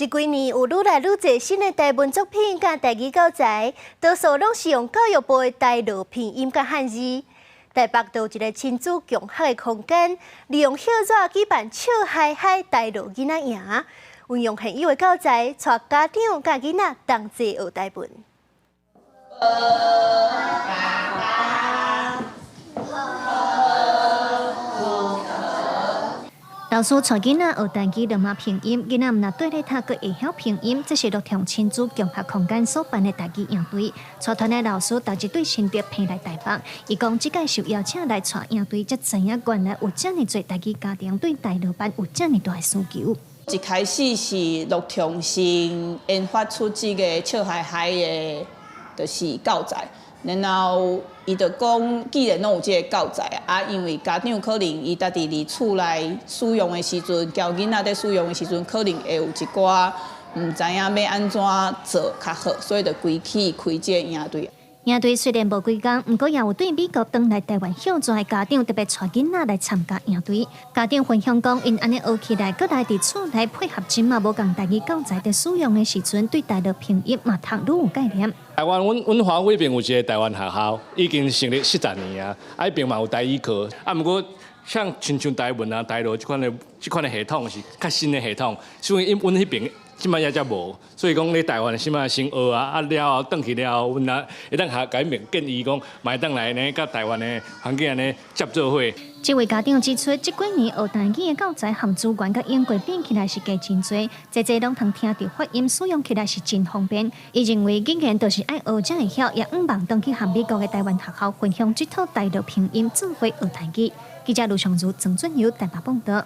這幾年有愈來愈濟新的台文作品佮台語教材，多數攏是用教育部的台羅拼音佮漢字。台北就有一個親子共學的空間，利用葉紙舉辦笑嗨嗨台羅囡仔營，運用現有的教材，帶家長佮囡仔同齊學台文。爸爸。老師帶囡仔學台語羅馬拼音，囡仔毋但綴咧讀，閣會曉拼音。這是樂長親子共學空間所辦的台語營隊。帶團的老師逐日對新竹飛來台北，伊講這擺受邀請來帶營隊，才知影原來有遮爾濟台語家庭對台羅班有遮爾大的需求。一開始是樂長先研發出這個笑嗨嗨的，就是教材。然後伊就講，既然攏有這個教材啊，因為家長可能伊家己佇厝內使用的時陣，教囡仔佇使用的時陣，可能會有一寡毋知影欲按怎做較好，所以就規氣開這個營隊。營隊雖然無幾工，毋過也有對美國轉來台灣歇熱的家長特別帶囡仔來參加營隊。家長分享講，𪜶按呢學起來，閣來佇厝內配合這馬無仝台語教材佇使用的時陣，對台羅拼音嘛讀愈有概念。台灣阮華府彼邊有一個台灣學校，已經成立40年啊，啊，彼邊嘛有台語課，啊，毋過像親像台文啊、台羅這款的系統是較新的系統，所以阮彼邊這擺猶才無，所以講咧台灣這擺先學啊，啊了後轉去了後，阮啊會當共彼邊建議講，嘛會當來呢，佮台灣的環境按呢接做伙。這位家長指出，這幾年學台語的教材和資源佮英國比起來是加真濟，濟濟攏通聽著發音，使用起來是真方便。伊認為語言就是愛學才會曉，也向望轉去和美國的台灣學校分享這套台羅拼音，做伙學台語。記者盧尚如、曾俊友台北報導。